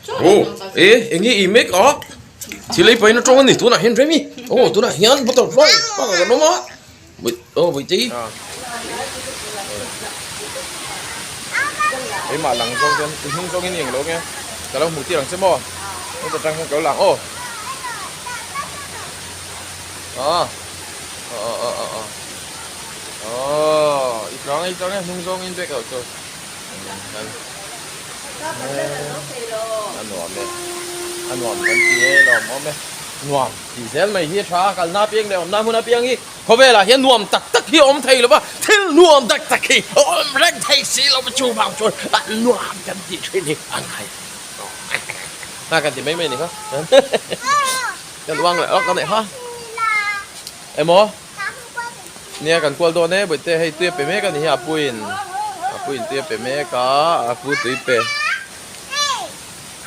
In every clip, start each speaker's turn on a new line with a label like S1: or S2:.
S1: Aw e enge i mek a thil ei pahin a tawng a ni tunah hian Remi aw tunah hian butterfly park ah kan awm a aw Bawihtei keimah lang zawng chuan i hnung zawngin i englo nge ka lo hmuh tir ang che maw heta tang hian ka lo lang aw a aw aw aw aw aw i tlang e i tlang e hnung zawngin vek lo chu. A nuam e a nuam kan ti e lawm awm e nuam tih zel mai hi a tha a kalna apiang leh awmna hmun apiang hi khawvelah hian nuam tak tak hi a awm thei lo va thil nuam tak tak hi a awm reng thei si lo va chuvang chuan a nuam kan tih thin hi a ngai a kan ti mai mai a ni kha kan uang leh awk a nih kha emaw. Nia kan kual dawn e bawihte hei tui a pe mek a ni hi a puiin a puiin tui a pe mek a a pu tui pe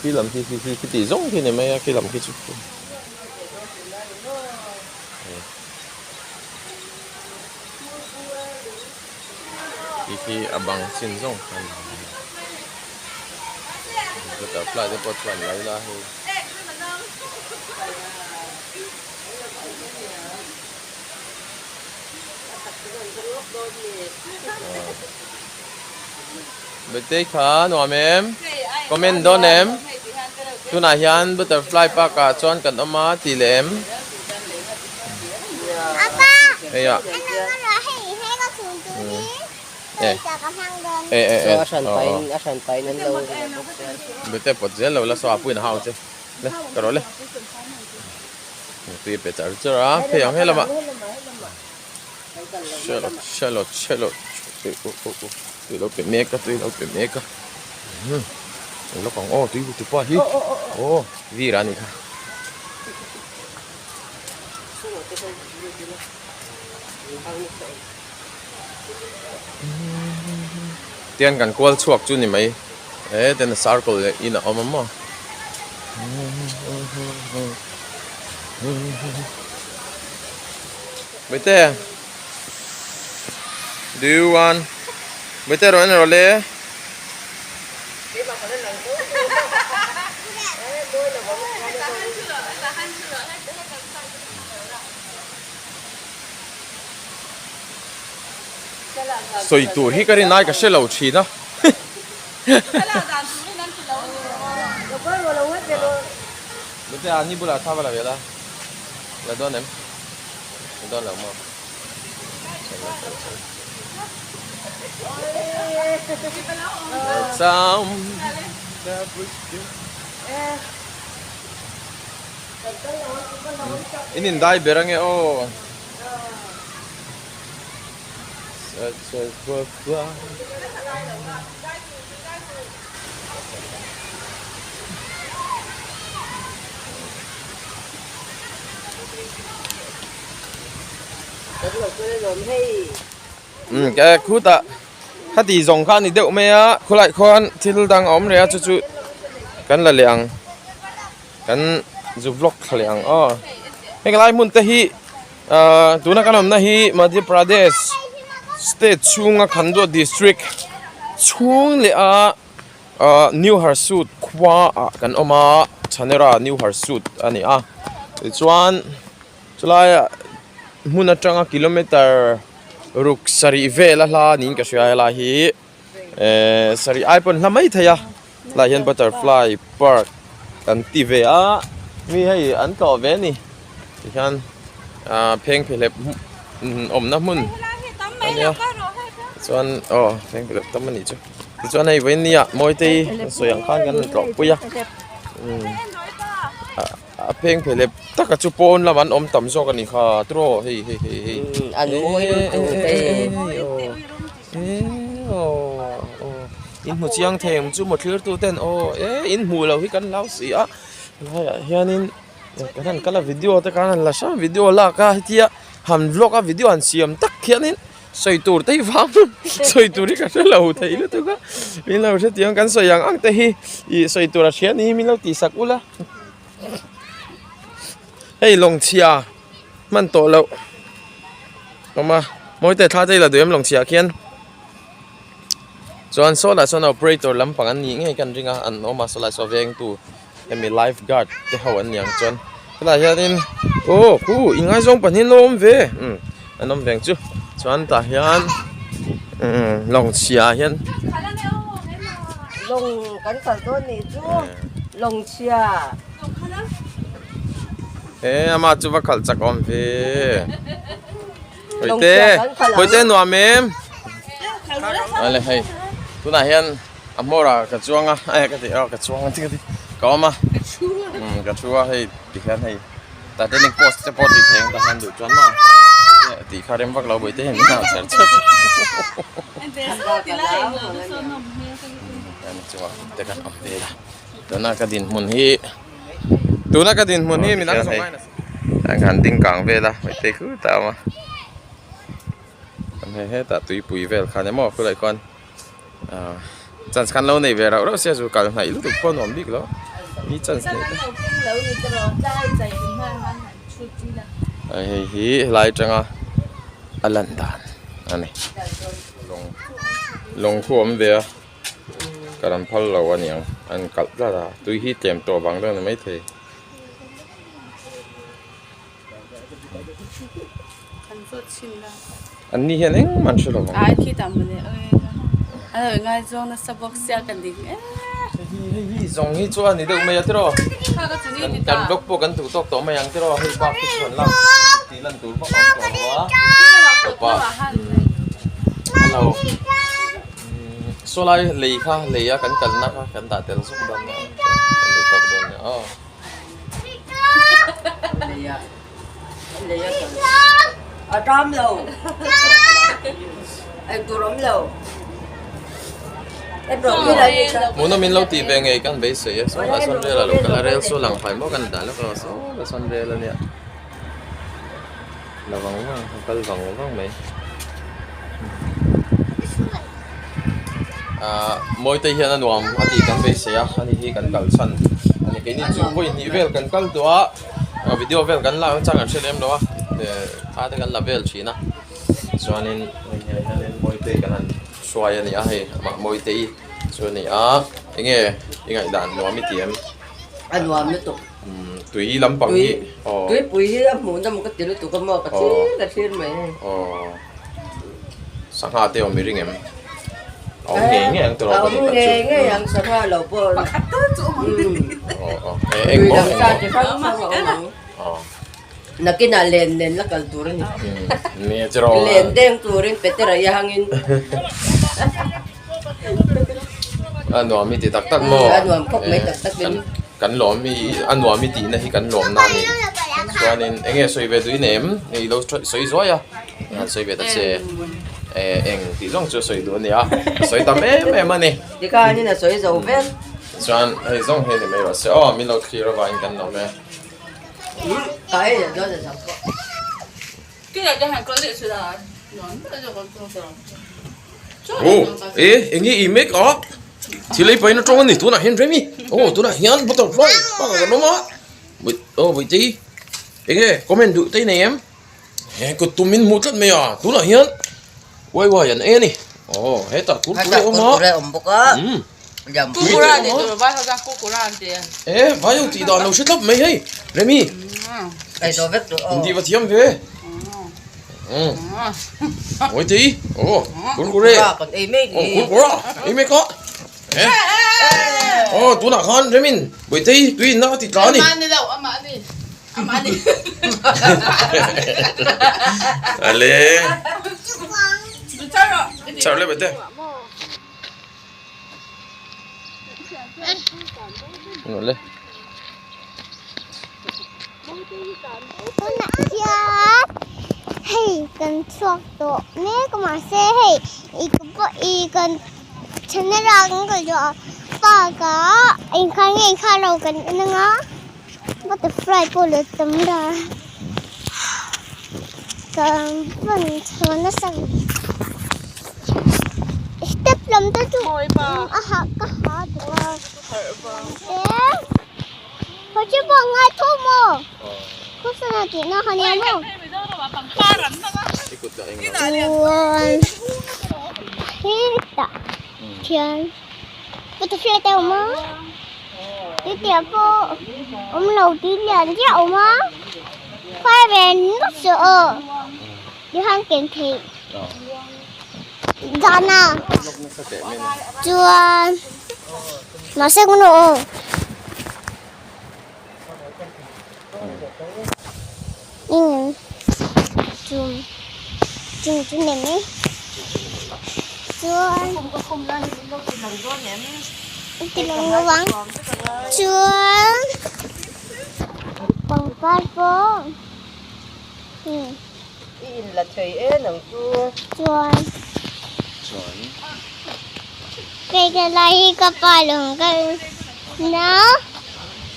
S1: khi lam khi khi khi khi tih zawng khi ni mai a khi lam khi chu khi khi a bang chin zawng kha ni mai butterfly te pawh chuan lo ila hei. Birthday kha nuam em comment dawn em tunah hian butterfly park ah chuan kan awm a tih leh em hei ah e e e birthday pawt zel lo la saw a puiin a hau che le ka rawh le. Tui a pe char char a phei ang helamah chelo chelo chelo tui lo pe mek a tui lo pe mek a umm lawk ang aw tui tu pa hi aw vir a nih kha. Tian kan kual chhuak chu ni mai e ten a circle leh in a awm a maw. Bawihte do you want Bawihte rawn en rawh le. Sawi tur hi ka rin ai ka hre lo thin a. Bute a ni bulah thla va la ve la. La dawn em? La dawn lo maw? In indai ber ange aw. Khutah khati zawng kha a ni deuh mai a khawlaiah khuan thil dang a awm reh a chu chu kan la leh ang. Kan zu vlog thla leh ang aw. Heng lai hmun te hi ahh tuna kan awmna hi Madhya Pradesh state chhunga Khandwa district chhung leh a ahh New Harsud khua ah kan awm a Chanera New Harsud a ni a tichuan chulaiah hmun atanga kilometer ruk sarih vel a hla niin ka hria helai hi ehh sarih ai pawn hla mai thei a. Tlaiah hian butterfly park an ti ve a mi hei an tlawh ve a ni tihian ah pheng phehlep awmna hmun a nia chuan aw pheng phehlep tam a nih chu tichuan hei vawiin nia mawitei sawi ang khan kan rawn tlawh pui a a pheng phehlep taka chu pawn lamah an awm tam zawk a ni kha tiraw hei hei hei hei
S2: an mawi lutuk e
S1: In hmu chiang thei ang chu maw thlir tu ten aw e in hmuh loh hi kan hlau si a helaiah hianin kan han kal a video te khan han la hrang video lak a hetia han vlog a video han siam tak khianin sawi tur te hi vang sawi tur hi ka hre lo thei lutuk a min lo hrethiam kan sawi ang ang te hi ih sawi tur a hria ni min lo tih sak ula hei lawng chhia hman tawh loh awm a mawi te thla te i la duh em lawng chhiah khian. Chuan saw lah sawn operator lampang an nih ngei ka an ring a an awm a saw lai saw vengtu hemi life guard te ho an ni ang chuan helaiah hianin aw khu ingaizawng pahnih an lo awm ve umm an awm ve ang chu chuan tah hian umm lawng chhia ah hian.
S2: Lawng kan kal dawn nih chu lawng chhia.
S1: He amah chu va khalh chak awm ve. Hawite hawite nuam em ale hei tunah hian a hmawr ah ka chuang a eh ka ti ka chuang a ka ti ka awm a umm ka thu a hei ti hian hei titanic post te pawh tih theih ang tah hian duh chuan maw tih kha rem vak lo bawihte hian min hau chher chher te kan awm vel a tuna ka dinhmun hi tuna ka dinhmun hi midang zawng ai nasa. An han ding kang vel a hmeichhe khu ta a awm a hei hetah tuipui vel khan emaw khulai khuan ah chance khan lo nei ve rauh rauh sia chu kal hnaih lutuk pawh a nuam bik lo mi chance neih te hei hi helai atanga a lan dan a ni lawng lawng khu a awm ve a kal an phal lo a niang an kalh tlat a tui hi tlem tawh vang deuh a ni maithei. An ni hian engmah an hre lo vang. Hei hi zawng hi chu a ni deuh mai a tiraw kan blog pawh kan duh tawk tawh mai ang tiraw hei bak hi chu an lak tih lan tur vak a awm tawh lo a tawpa hello saw lai lei kha lei a kan kalna kha kan dah tel zawk dawn nia kan duh tawk dawn nia aw.
S2: A ṭam lo ei tur awm lo
S1: Hmuhnawm in lo tih ve ngei kan beisei e saw lah sawn rel a lo kal a rel saw lang fai maw kan dah lawk lo saw lah sawn rel a nia la vang vang a kal vang vang mai ah Mawitei hian a nuam a tih kan beisei a ani hi kan kal chhan ani keini chu vawi hnih vel kan kal tawh a. Video vel kan lak chang an hre lem lo a thla te kan la vel thin a chuanin hei hianin Mawitei kan han hruai a ni a hei amah Mawitei chu a ni a enge i ngaihdan nuam i ti em?
S2: A nuam lutuk.
S1: Tui lampang hi aw.
S2: Tuipui hi a hmuh nawm ka ti lutuk a maw ka thlir ka thlir mai hei.
S1: Aw sangha te awm i ring em? A awm ngei ngei ang tawh
S2: A awm ngei ngei ang sangha lo pawh.
S3: Pakhat tal chu awm ang.
S1: Aw aw eng maw eng maw.
S2: Tui dang sa chi hrang hrang a awm ang. Nakinah len nen la kal tur a ni.
S1: Nia chu rawh.
S2: Len deng turin Petera i hangin.
S1: A nuam i ti tak tak maw?
S2: A nuam khawp mai tak tak in.
S1: Kan lawm i a nuam i tihna hi kan lawm na a ni. Chuanin eng nge sawi ve duh i nem? I lo sawi zuai a. Han sawi ve ta che. Eng tih zawng chu a sawi duh a nia. A sawi tam em em a ni.
S2: Tikhanin a sawi zo vek.
S1: Chuan hei zawng hi a ni mai rawh se aw min lo thlir avangin kan lawm e. Aw e enge i mek a thil ei pahin a tawng a ni tunah hian Remi aw tunah hian butterfly park ah kan awm a aw Vaitei enge comment duh te i nei em he kut tum in hmuh tlat mai a tunah hian uai uai an ei a ni aw hetah kurkure a awm a umm. E vai ho tih dan lo hre thlap mai hei Remi in tih va thiam ve Oi tí oh kurkure oh kurkura ei mek a oh tunah khan Remin Bawihtei tui inna a ti tla a ni Ale char le Bawihtei.
S4: Tunah hian hei kan chhuak tawh mek a mahse hei ih kan channel ah kan kal duh a park ah engkha nge engkha lo kan en anga butterfly pawh la tam la kan pan chho nasa step lam te chu a hah ka ha duh a te hawche pawh a ngai tho maw khawsana tihna kha nia maw chuan hetah. Thian butterfly te a awm a tui pawh awm lo tui lian chiah a awm a khuai ve nasa aw ti khan ken theih dan a chuan mahse kawng aw. Chuan chuan pangpar pawh chuan hei ka lai hi ka pa lo ang ka na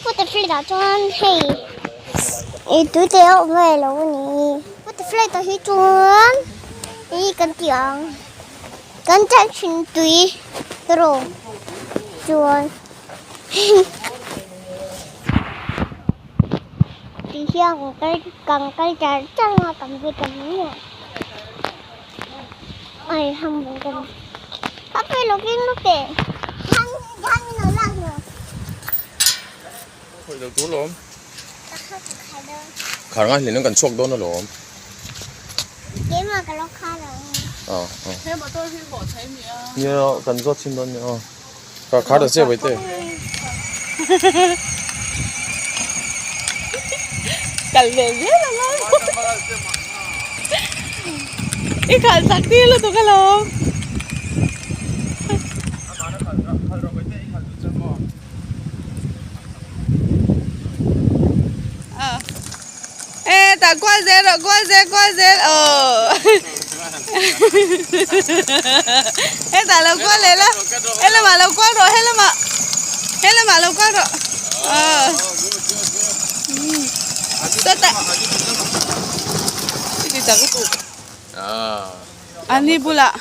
S4: butterfly ah chuan hei ih tui te a awm ve lo a ni butterfly ah hi chuan ih kan tih ang kan chan thin tui tawrh chuan tui hian kan kal kan kal char char a kan vei ta mai a.
S1: Khawih lo tur lawm. Khar ngai hlin kan chhuak dawn alawm. Nia kan zawt chhin dawn nia aw. Ka khar ta che vaite.
S3: Kal ve zel ang a. I khalh chak tir lutuk alawm. E tah kual zel rawh kual zel kual zel aw hetah lo kual leh la helamah lo kual rawh helamah helamah lo kual rawh aw chutah ti tak lutuk ani bulah.